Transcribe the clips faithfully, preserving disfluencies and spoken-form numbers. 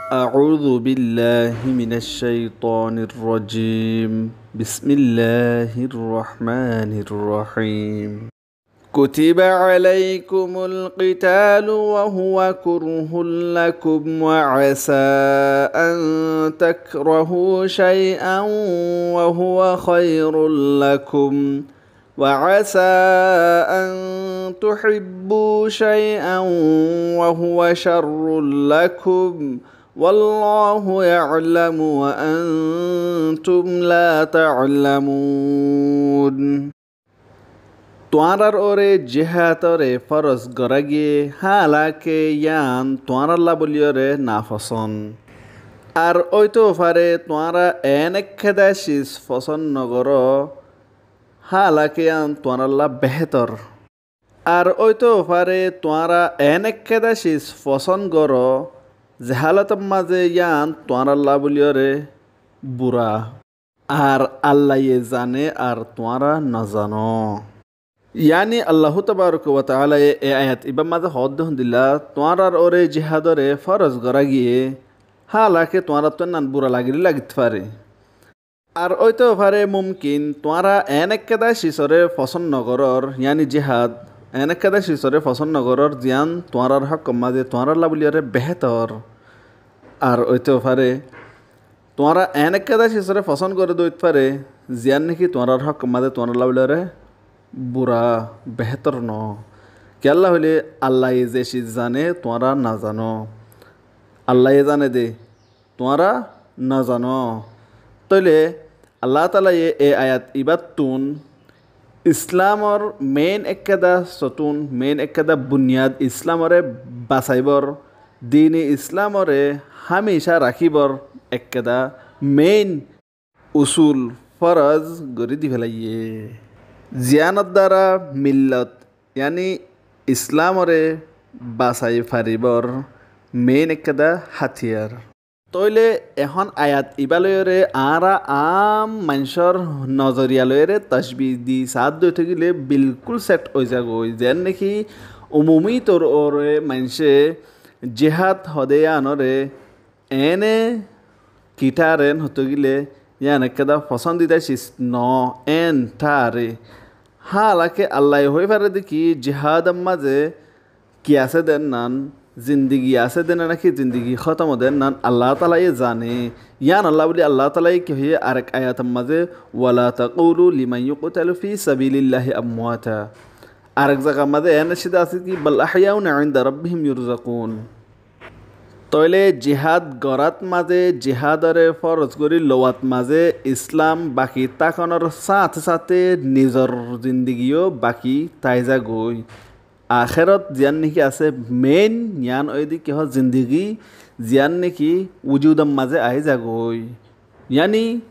أعوذ بالله من الشيطان الرجيم. بسم الله الرحمن الرحيم. كتب عليكم القتال وهو كره لكم وعسى أن تكرهوا شيئا وهو خير لكم وعسى أن تحبوا شيئا وهو شر لكم والله يعلم وأنتم لا تعلمون. Tuáñrar óre jihátoré fóros gorá giyé, hálaké yían tuáñrálla bóliyoré nafosón. Ar óitou fare tuáñra eén ekkeda sis fosón nogoró, hálaké yían tuáñrálla behétor. Ar óitou fare tuáñra eén ekkeda sis fosón goró, ze hálotor mazé yían tuáñrálla bóliyoré bura. Ar Allaye zane ar tuáñra nozano. Yáni Allahu tabaraka wa taalaye e ayat ibár mazé hoódde hondilla, tuáñrar óre jihadoré fóros gorá giyé, hálaké tuáñrattú ennan bura lagilé lagit fare. Ar óitou fare mumkin tuáñra eén ekkeda sisoré fosón nogorór, yáni jihad, eén ekkeda sisoré fosón nogorór ziyán tuáñrar hókkor mazé tuáñrálla bóliyoré behétor. Ar óitou fare tuáñra eén ekkeda sisoré fosón goré dóit fare, ziyán néki tuáñrar hókkor mazé tuáñrálla bóliyoré bura, behétor no. Kiyólla hoilé Allaye ze sis zane tuáñra nozano. Allaye zane de, tuáñra nozano. Tóile Allah taalaye e ayat ibáttun Islamor mein ekkeda sotun, mein ekkeda buniyad Islamoré basaibor, dini Islamoré hámica rakíbor ekkeda mein usul fóros gorí di felaiyé. Ziyánor dára millot, yáni Islamoré basai faribor mein ekkeda hátiyar. Tóile ehón ayat ibá loiyoré añára aám maincór nozoriya loiyoré toccbi di saádde óite gile bilkúl set ói zagói. Ziyán néki umumi tor óre maincé jihad hoóde yíanoré eéne kitáren hoóite gile yían ekkeda fosóndida sis no, eén tháre. Hálaké Allaye hoói fare de ki jihador mazé ki asé de ennan, zindigi asé de ennan náki zindigi hótom de ennan Allah taalaye zane. Yíanolla bóli Allah taalaye ki hoiyé arek ayator mazé, ولا تقولوا لمن يقتل في سبيل الله أمواتا. Arek zagar mazé eén aiccé de asé ki, بل أحياء عند ربهم يرزقون. Tóile jihad gorát mazé, jihadoré fóros gorí lowat mazé Islam baki tákonor sáñte sáñte nizor zindigiyó baki tái zagói. Akhérot ziyán néki asé mein yían óiye de ki hoó zindigi, ziyán néki wujudor mazé aái zagói. Yáni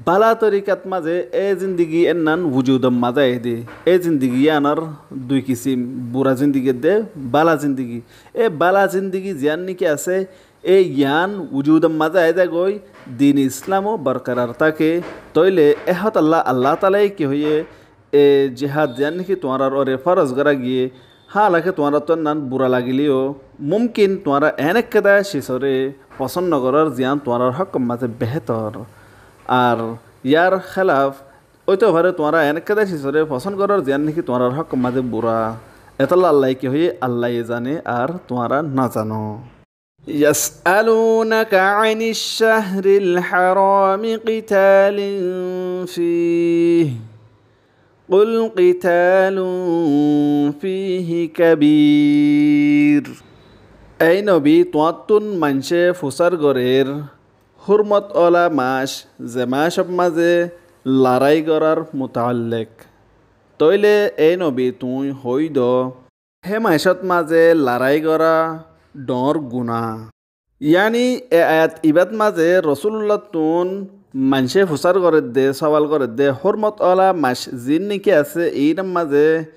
bála torikat mazé e zindigi ennan wujudor mazé aiyé de. E zindigi yíanor dui kisim, bura zindigi edde bála zindigi. E bála zindigi ziyán néki asé, e yían wujudor mazé aái zagói, din Islamo borkorar táke. Tóile e hótalla Allah taalaye ki hoiyé, e jihad ziyán néki tuáñrar óre fóros gorá giyé, hálaké tuáñrattú ennan bura lagileyó, mumkin tuáñra eén ekkeda sisoré fosón nogorór ziyán tuáñrar hókkor mazé behétor. Ar yár hélaf óitou fare tuáñra eén ekkeda sisoré fosón gorór ziyán néki tuáñrar hókkor mazé bura. Etólla Allaye ki hoiyé, Allaye zane ar tuáñra nozano. يسألونك عن الشهر الحرام قتال فيه قل قتال فيه كبير. Éi nobi, tuáñttun maincé fusár gorér húrmot ola mac, ze macór mazé larái gorár mutaallek. Tóile éi nobi, tuñí hoói do, hé macót mazé larái gorá dhoóñr guná. Yáni e ayat ibát mazé Rosúlullattun maincé fusár gorédde, sówal gorédde, húrmot ola mac ziín néki asé, iínor mazé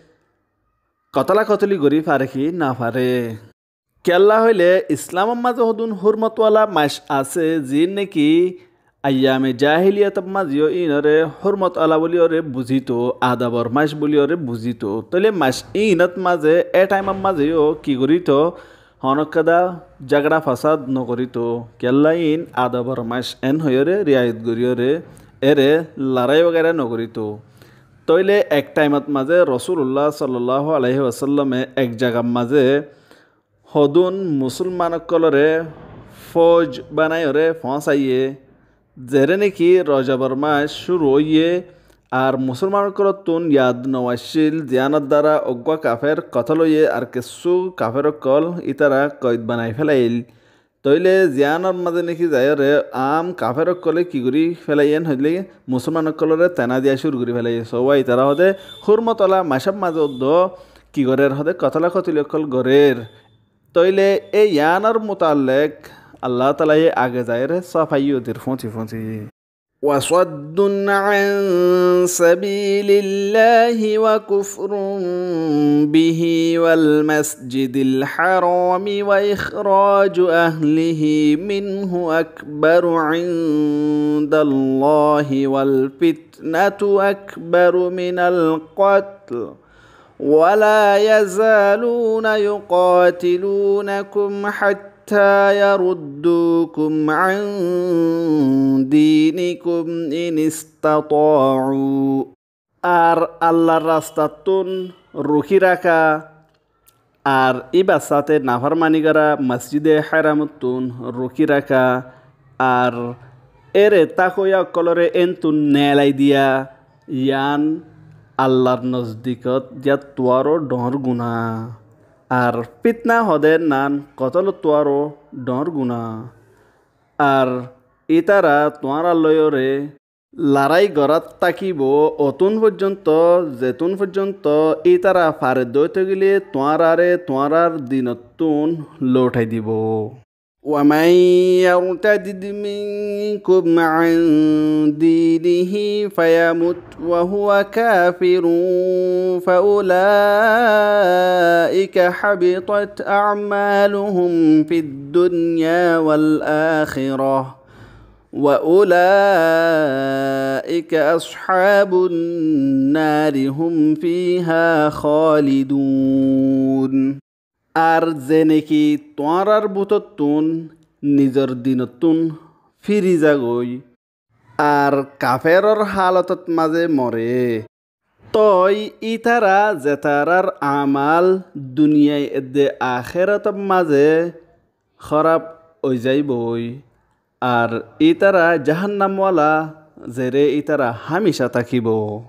kotólakotoli gorí fare ki nofaré? Kiyólla hoilé Islamor mazé hodún húrmot ola mac asé, ziín néki Aiyame jahiliyator mazé yó ínoré hurmot ola buli yóre buzito, adabor mac buli yóre buzito. Tóile mac ínot mazé, e thaimor mazé yó ki gorito, honókkeda zogora fasad no gorito. Kiyólla ín adabor mac en hoiyóre riayot gorí yóre ére lorai wagaira no gorito. Tóile ek thaimot mazé Rosulullah sallallahu alaihi wasallame ek zagar mazé hodún musolman ókkolóre fóuj banai yóre foóñsaiye, zeré néki Rojobor mac cúru óiye, ar musolman ókkolóttun yad no accíl, ziyánor duara uggúa kafer kotól óiye, ar kessú kafer ókkol ítara koid banai félaiyél. Tóile ziyánor mazé néki zaiyóre aam kafer ókkolé ki gorí félaiyé hoilé musolman ókkolóre tena diya cúru gorí félaiyé. Sóuwa ítara hoóde hurmot ola macór mazé uddó ki gorér hoóde kotola kotoli ókkol gorér. Tóile e yiánor mutallek Allah taalaye age zaiyóre sófai yó der fúñti fúñti. وصد عن سبيل الله وكفر به والمسجد الحرام وإخراج أهله منه أكبر عند الله والفتنة أكبر من القتل ولا يزالون يقاتلونكم حتى يردوكم عن دينكم إن استطاعوا. Ar Allar rastattún rukí raká, ar íbar sáte naformani gorá, Mosjide Háramottún rukí raká, ar ére tákoiya ókkolóre éntun neelai diya, yián Allar nozdikot yáttuáro dhoóñr guná. Ar fitna hodé nán kotólottuáro dhoóñr guná. Ar ítara tuáñrár loiyóre larái gorát tákibou, otún foijjonto, zetún foijjonto ítara fare dóito gile tuáñráre tuáñrár dinottún louthai dibou. ومن يرتدد منكم عن دينه فيمت وهو كافر فأولئك حبطت أعمالهم في الدنيا والآخرة وأولئك أصحاب النار هم فيها خالدون. Ar ze neki tuáñrár bútottún nizor dinottún fíri zagói, ar kaferor hálotot mazé more, toi ítara zetarár amal duniyai edde akérotor mazé hóraf ói zaiboi. Ar ítara jahannam wala, zere ítara hámica tákibou.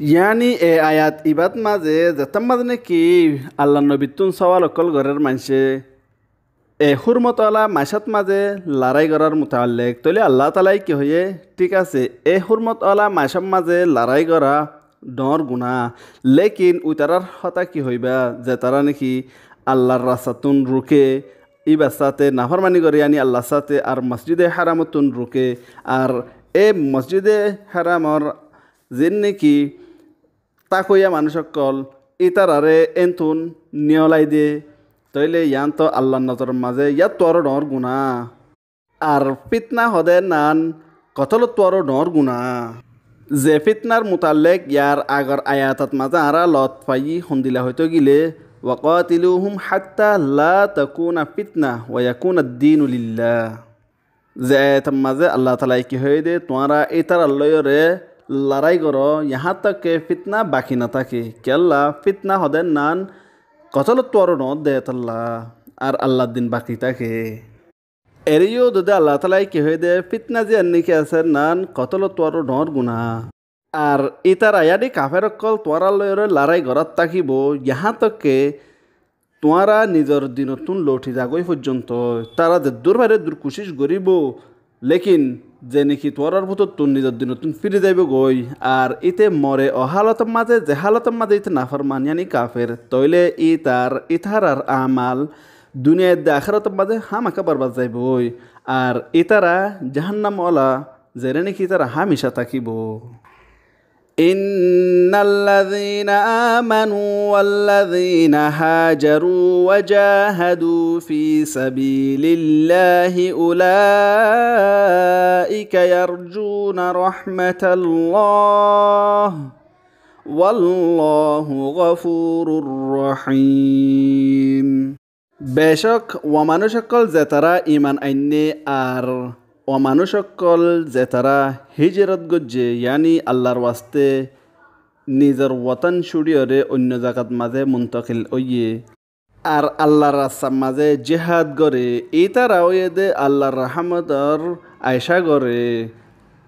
Yáni e ayat ibát mazé zetán mazé neki Allar nobittún sówal ókkol gorér maincé, e húrmot ola macát mazé larái gorár mutallek, tóile Allah taalai ki hoiyé, thík asé, e húrmot ola macát mazé larái gorá dhoóñr guná. Lékin uitarár hotá ki hoibá, zetará neki Allar rastattún ruké, íbar sáte naformani goré, yáni Allar sáte, ar Mosjide Háramottún ruké, ar e Mosjide Háramor zin neki tákoiya manúic ókkol ítararé éntun niyólai de, tóile yiánto Allar nozoror mazé yáttuáro dhoóñr guná. Ar fitna hodé nán kotólottuáro dhoóñr guná. Ze fitnar mutallek yar agor ayatot mazé añára lot faiyí hondila hoitó gile, وقاتلوهم حتى لا تكون فتنة ويكون الدين لله. Ze ayator mazé Allah taalai ki hoiyé dé, tuáñra ítarar loiyóre larái goró, yahán tok ke fitna baki no táke. Kiyólla fitna hodé nán kotólottuáro dhoóñr dé tolla, ar Allar din baki táke. Ere yó dode Allah taalai ki hoiyé dé, fitna ziyán neki asé nán kotólottuáro dhoóñr guná. Ar ítara yáni kafer ókkol tuáñrár loiyóre larái gorát tákibou, yahán tok ke tuáñra nizor dinottún louthi zagói foijjonto. Tara zeddúr fare eddúr kucíc goríbou, lékin ze neki tuáñrár bútottún nizor dinottún fíri zaibou goi. Ar íte more o hálotor mazé, ze hálotor mazé íte naforman, yáni kafer, tóile ítar, ítarar amal duniyai edde akérotor mazé hámaka borbad zaibou goi. Ar ítara jahannam wala, zere neki ítara hámica tákibou. إن الذين آمنوا والذين هاجروا وجاهدوا في سبيل الله أولئك يرجون رحمة الله والله غفور رحيم. Becók uwa manúic ókkol zetará iman ainné ar uwa manúic ókkol zetará híjrot goijjé, yáni Allar wasté nizor wotón cúçiyoré oinno zagat mazé muntakil óiye, ar Allar rastar mazé jihád goré, ítara óiye dé Allar rahámotor acá goré,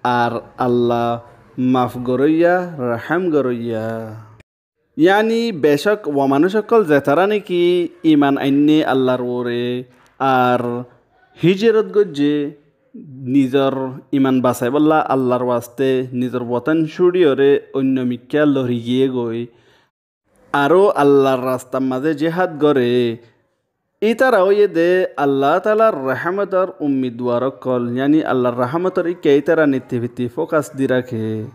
ar Alla maf goróiya, rahám goróiya. Yáni becók uwa manúic ókkol zetará néki iman ainné Allar uore ar híjrot goijjé, nizor iman basaibólla Allar wasté nizor wotón cúçiyoré oinno mikká lori giyé goi, aró Allar rastar mazé jihád goré, ítara óiye dé Alla taalar rahámotor ummidwar ókkol, yáni Allar rahámotor ikká ítara nitti fitti fókas di raké.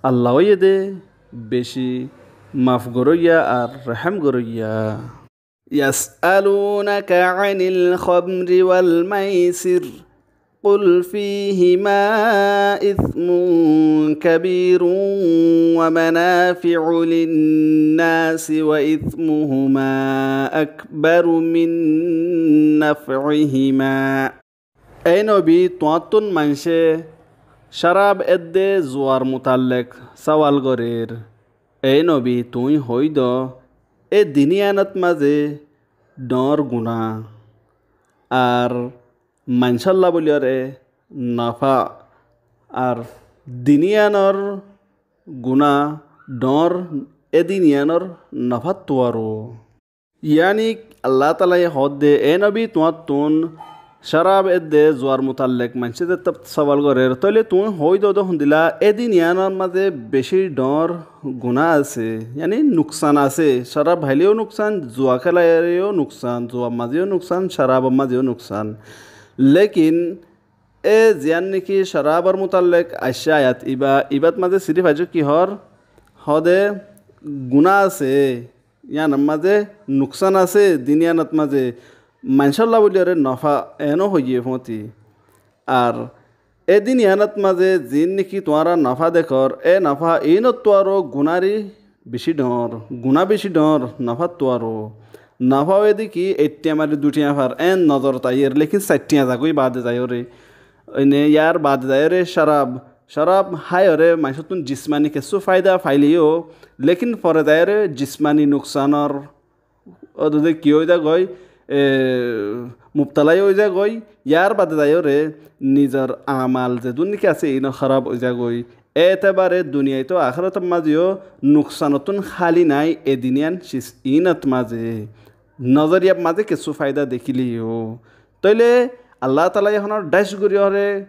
Alla óiye dé beci maf goróiya ar rahám goróiya. يسألونك عن الخمر والميسر قل فيهما إثم كبير ومنافع للناس وإثمهما أكبر من نفعهما. Éi nobi, tuáñttún maincé cárab edde zuar mutallek sawal gorér. Éi nobi, tuñí hoóido, é duniyanot mazé dhoóñr guná, ar maincólla bóliyoré nofá, ar duniyanor guná dhoóñr é duniyanor nofáttu aró. Yáni Alla taalaye hoódde, éi nobi, tuáñttún cárab edde zuar mutallek maincé zettá sawal gorér, tóile tuñí hoóido dé hondila, é duniyanor mazé beci dhoóñr guná asé, yáni nuksan asé. Cárab háileyó nuksan, zua kélaiyóre yó nuksan, zuar mazé yó nuksan, cárabor mazé yó nuksan. Lékin é ziyán néki cárabor mutallek aiccé ayat ibá, ibát mazé siríf aijjó ki hoór? Hoóde guná asé, yíanor mazé nuksan asé, duniyanot mazé maincólla bóliyoré nofá, eéno hoiyé fúañti. Ar é duniyanot mazé ziín néki tuáñra nofá dekór, é nofá iínottu aró gunári bicí dhoóñr, guná bicí dhoóñr nofáttu aró. Nofá óiye dé ki, ek thiañ mari dui thiañ far, eén nozorot aiyér, lékin sair thiañ zagói baade zaiyóre. Oine yar baade zaiyóre cárab, cárab háiyoré maincóttun jismani kessú faida faileyó, lékin fore zaiyóre jismani nuksanor ódode ki ói zagói, e, mubtala ói zagói, yar baade zaiyóre nizor amal zedún néki asé, iíno háraf ói zagói. Etebare duniyait ó akérotor mazé yó nuksanottún háli nái, e duniyan sis iínot mazé. Nozoriyar mazé kessú faida dekíleyó. Tóile Alla taalaye honó dhác goríyoré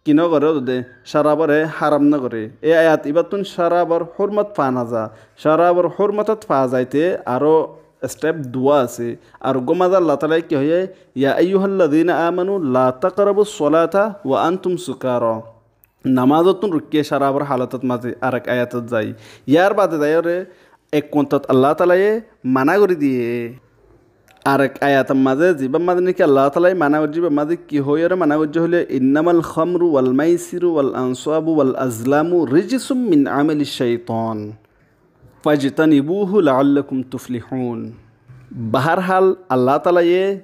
ki nogoré dé, cárabore háram nogoré. E ayat ibáttun cárabor húrmot faa naza. Cárabor húrmotot faa zaite aró step duwá asé. Ar uggwá mazé Alla taalaye ki hoiyé, يا أيها الذين آمنوا لا تقربوا الصلاة وأنتم سكارى. Namazottún ruikké cárabor halotot mazé, arek ayatot zai. Yar baade zaiyóre ek kuñtot Alla taalaye mana gorí diyé. Arek ayator mazé, zibár mazé néki Alla taalaye mana goijjé, ibár mazé ki hoiyóre mana goijjé hoilé, إنما الخمر والميسر والأنصاب والأزلام رجس من عمل الشيطان فاجتنبوه لعلكم تفلحون. Baharhal, Alla taalaye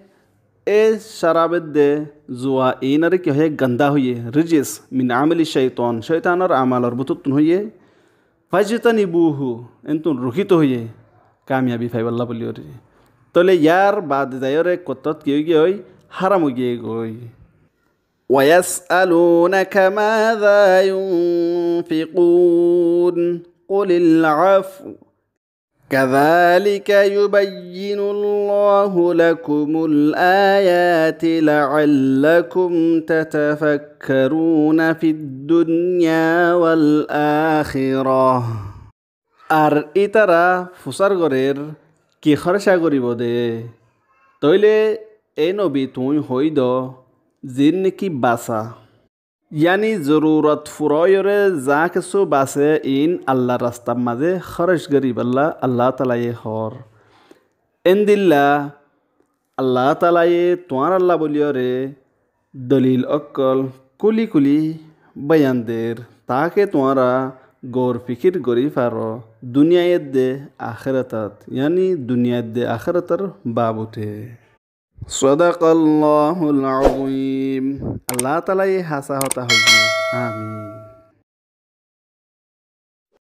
é cárab edde, zua, iínoré ki hoiyé, gandá hoiyé, رجس من عمل الشيطان, cóitanor amalor bútottún hoiyé, فاجتنبوه, entún rukíto hoiyé, kamiyabi faibólla bóliyoré. Tóile yar baade zaiyóre kottót ki ói giyói, háram ói giyói. ويسألونك ماذا ينفقون قل العفو كذلك يبين الله لكم الآيات لعلكم تتفكرون في الدنيا والآخرة. Ar ítara fusár gorér ki hórca goríbo dé. Tóile, é nobi, tuñí hoóido, ziín néki basa. Yáni zorurot fura óiyoré za kessú basé iín Allar rastar mazé hóroc goríbolla Alla taalaye hoór. Endilla Allah taalaye tuáñralla bóliyoré dolil ókkol kúli kúli boyan der, taáke tuáñra gour fikir gorí faro, duniyai edde akératot, yáni duniyai edde akérator babute. صدق الله العظيم. Allah taalaye hásá hotá hoiyé. Amin.